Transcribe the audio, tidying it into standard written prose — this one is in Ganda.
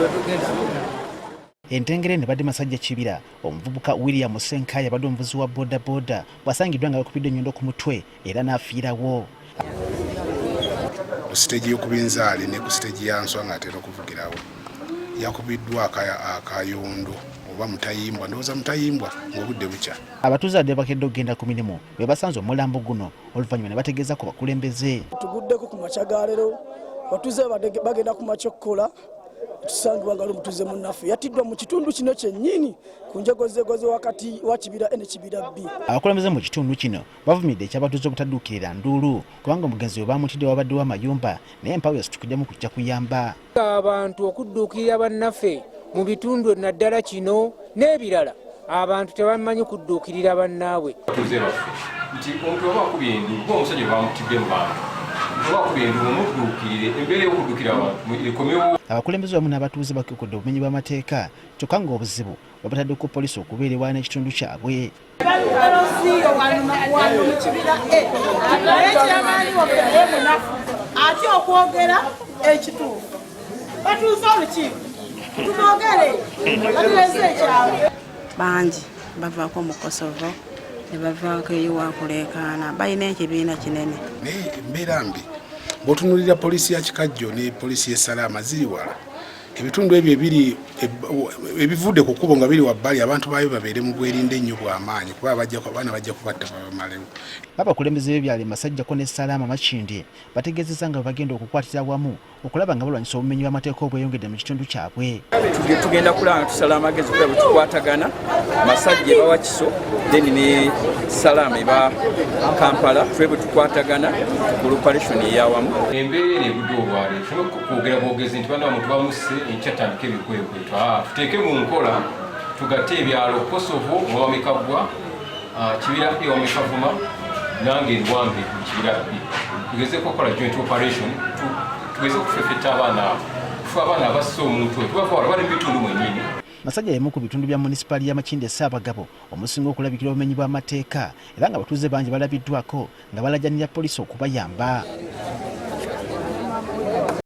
Wetugenda. Entengere ne badde Masajja Kibira, omuvubuka William Ssenkayi abadde omuvuzi wa bodaboda bw'asangiddwa nga bakubiddwa ennyondo ku mutwe era n'afiirawo. Ku siteegi y'okubinzaali ne ku siteegi ya Nswa ng'atera okuvugirawo, yakubiddwa akayondo oba mutayimbwa, ndowooza mutayimbwa, ng'obudde bukya. Abatuuze abadde bakedde okugenda ku mirimu be basanze omulambo guno, oluvannyuma ne bategeeza ku bakulembeze. Tuguddeko ku makya ga leero, batuuze bagenda ku makya okukola, tusangibwa nga omutuuze munnaffe yattiddwa mu kitundu kino kyennyini ku njegozegoze wakati wa Kibira A ne Kibira B. Abakulembeze mu kitundu kino bavumidde ekyabatuuze obutadduukirira nduulu, kubanga omugenzi we baamutidde wabaddewo amayumba, naye empawo yasitukiddemu kujja kuyamba. Abantu okudduukirira bannaffe mu bitundu naddala kino n'ebirala, abantu tebamanyi kudduukirira bannaabwe. Batuuze baffe nti omuntu oba akubye enduulu, kuba omusajja bamutidde mu bantu, oba akubye enduulu mudduukirire, embeera y'okudduukira abantu ekomewo. Abakulembeze wamu n'abatuuze bakiikudde obumenyi bw'amateeka, kyokka ng'obuzibu babatadde ku poliisi okubeera ewala n'ekitundu kyabwe. Wano mu Kibira A, naye kyamaanyi waffe naye munafu ate okwogera ekituufu. Batuuze olukiiko tumwogere, batuleeze ekyalo. Bangi bavaako mu Kosovo ne bavaako eyo wakuleekaana, balina ekibiina kinene. Naye embeera mbi bw'otunuulira poliisi ya Kikajjo ne poliisi y'e Salaama ziri wala. Ebitundu ebyo ebiri ebivudde ku kkubo nga biri wabbali, abantu baayo babeere mu bwerinde ennyo bw'amaanyi, kuba abaana bajja kubatta babamalewo. Abakulembeze b'ebyalo e Masajjako ne Salaama Makindye bategeezezza nga bwe bagenda okukwatira awamu okulaba nga balwanyisa obumenyi bw'amateeka obweyongedde mu kitundu kyabwe. Tugenda kulaba nga tusala amagezi kulaba bwe tukwatagana, Masajja eba Wakiso, then ne Salaama eba Kampala, tube bwe tukwatagana tukola operation eyawamu. Embeera eno egudde olwaleero, tuleme kwogera bwogezi nti banna omuntu bamusse, enkya tutandike ebikwekweto. Tuteeke mu nkola, tugatte ebyalo Kosovo owamikaggwa, Kibira A wamikavuma, nange Lwambe mu Kibira B, tugezeeko okukola joint operation, tugeze okufefetta abaana abo, tufe abaana abasse omuntu oyo, tubafa wala bali mu bitundu mwennyini. Masajja y'emu ku bitundu bya munisipaali ya Makindye Ssaabagabo omusinga okulabikira obumenyi bw'amateeka, era nga abatuuze bangi balabiddwako nga balajanira poliisi okubayamba.